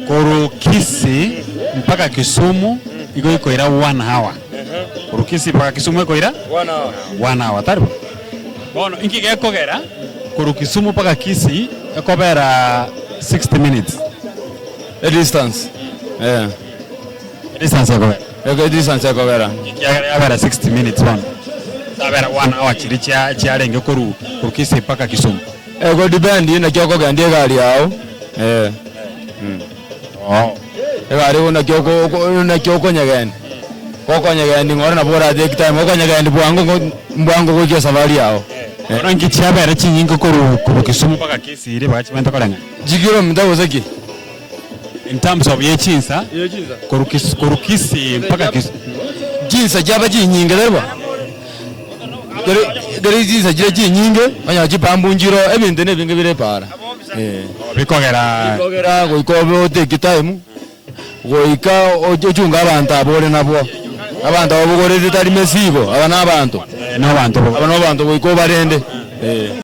Korwa Kisii mpaka Kisumu igo ekoira one hour. Korwa Kisii mpaka Kisumu ekoira one hour, tari bo? Bono inki gekogera korwa Kisumu mpaka Kisii ekobera 60 minutes? Edistance, eh. Edistance ekobera? Edistance ekobera. Ekiagera yabera 60 minutes bono, tabera one hour chiria chia chiarenge korwa korwa Kisii mpaka Kisumu. Ego depend naki okogendia egari yao eh. Egari ego naki oko oko naki okonyegenda, gokonyegendi ng'ora nabo ora take time, okonyegendi bwango ngo mbwango goika esafari yao. Bono inki chiabere chinyinge korwa korwa Kisumu mpaka Kisii ribaga chimente koreng'ana? Chikilomita gose ki? In terms of ye chinsa, korwa Kis korwa Kisii mpaka Kisumu. Chinsa chiaba chinyinge tari bo? Kere kere chinsa chire chinyinge, onye chipambu nchiroo, ebinto na ebinge bire epaara, eh. Bikogera. Bikogera goika obe otake time, goika ochunge abanto aba ore nabwo, abanto aba obogorete tari mesigo, aba na abanto, Na abanto aba na abanto goika obarende, eh.